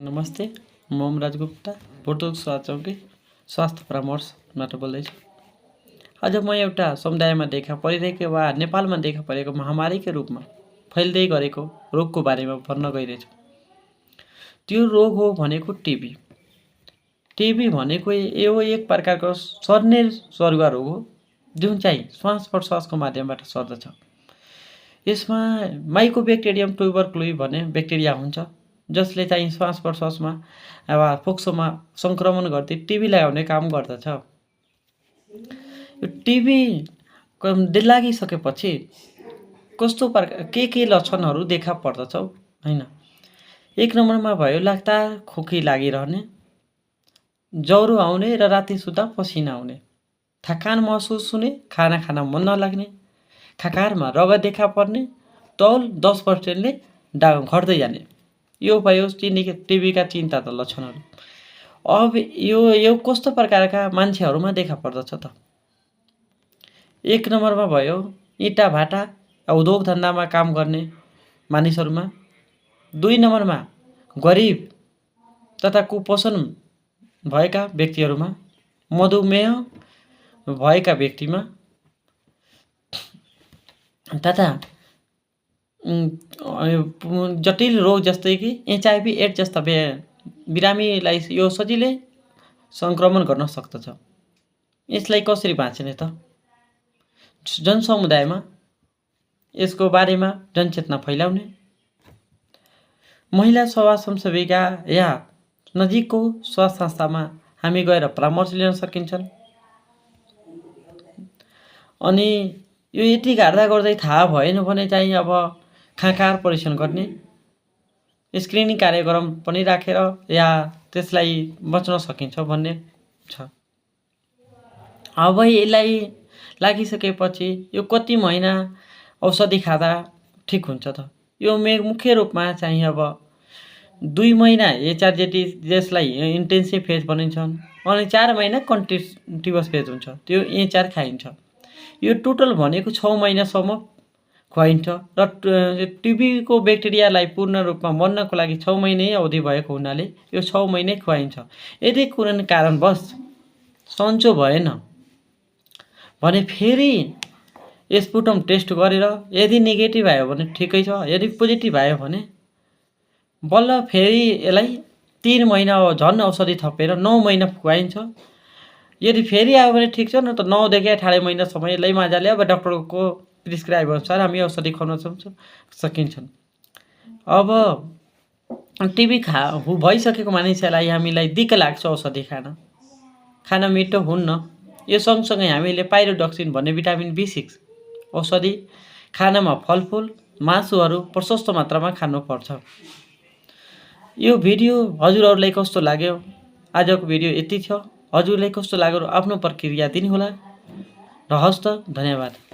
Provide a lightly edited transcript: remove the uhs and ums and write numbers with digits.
नमस्ते, म ओमराज गुप्ता पोर्तुग चौकी स्वास्थ्य परामर्शबाट बोल्दैछु। आज म एउटा समुदायमा देखा परिरहेको वा नेपालमा देखा परेको महामारीको रूपमा फैल्दै गरेको रोगको बारेमा भन्न गइरहेछु। त्यो रोग हो भनेको टिबी। टिबी भनेको यो एक प्रकारको सर्ने सरुवा रोग हो जुन चाहिँ श्वास प्रश्वासको माध्यमबाट सर्दछ। यसमा माइकोबैक्टेरियम ट्युबरक्युलोसिस भन्ने ब्याक्टेरिया हुन्छ जसले चाहिँ श्वास प्रश्वासमा वा फोक्सोमा संक्रमण गर्दै टिबी लगाउने काम गर्दछ। यो टिबी लागिसकेपछि कस्तो प्रकार के लक्षणहरू देखा पर्दछ हैन। एक नम्बरमा भयो लगातार खोकी लागिरहने, ज्वरो आउने र राति सुत्दा पसिना आउने, थकान महसुस हुने, खाना खान मन नलाग्ने, खाकारमा रगत देखा पर्ने, तौल 10% घट्दै जाने। यो भयो टिबीका चिन्ता त लक्षणहरू। अब यो कस्तो प्रकारका मान्छेहरूमा देखा पर्दछ त? एक नम्बरमा भयो इँटा भाटा उद्योग धन्दामा काम गर्ने मानिसहरूमा। 2 नम्बरमा गरिब तथा कुपोषण भएका व्यक्तिहरूमा, मधुमेह भएका व्यक्तिमा तथा जटिल रोग जस्तै कि HIV एड्स जस्ता बिरामीलाई यो सजिलै संक्रमण गर्न सक्दछ। यसलाई कसरी बाँच्ने त? जनसमुदायमा यसको बारेमा जनचेतना फैलाउने, महिला सभा संसेविका या नजिकको स्वास्थ्य संस्थामा हामी गएर परामर्श लिन सकिन्छन्। अनि यो यति गर्दै थाहा भएन भने चाहिँ अब खाकार परीक्षण गर्ने, स्क्रिनिङ कार्यक्रम पनि राखेर या त्यसलाई बच्न सकिन्छ भन्ने छ। अब यसलाई लागिसकेपछि यो कति महिना औषधि खाँदा ठिक हुन्छ त? यो मुख्य रूपमा चाहिँ अब 2 महिना एचआरजेटी जसलाई इन्टेन्सिभ फेज भनिन्छन्, अनि 4 महिना कन्टिन्युअस फेज हुन्छ, त्यो एचआर खाइन्छ। यो टोटल भनेको 6 महिनासम्म खुवाइन्छ र टिबीको ब्याक्टेरियालाई पूर्ण रूपमा मर्नको लागि 6 महिनै अवधि भएको हुनाले यो 6 महिनै खुवाइन्छ। यदि कुनै कारणवश सन्चो भएन भने फेरि स्पुटम टेस्ट गरेर यदि नेगेटिभ आयो भने ठिकै छ, यदि पोजिटिभ आयो भने बल्ल फेरि यसलाई 3 महिना झन् औषधि थपेर 9 महिना खुवाइन्छ। यदि फेरि आयो भने ठिक छ, न त 9 देखि 18 महिनासम्म यसलाई मजाले अब डाक्टरको प्रिस्क्राइब अनुसार हामी औषधि खुवाउन सकिन्छन्। अब टिबी भइसकेको मानिसहरूलाई हामीलाई दिक्क लाग्छ औषधि खान मिठो हुन्न। यो सँगसँगै हामीले पाइरोडक्सिन भन्ने भिटामिन B6 औषधि खानामा फलफुल मासुहरू प्रशस्त मात्रामा खानुपर्छ। यो भिडियो हजुरहरूलाई कस्तो लाग्यो? आजको भिडियो यति छ। हजुरलाई कस्तो लाग्यो आफ्नो प्रतिक्रिया दिनुहोला। र हस्त धन्यवाद।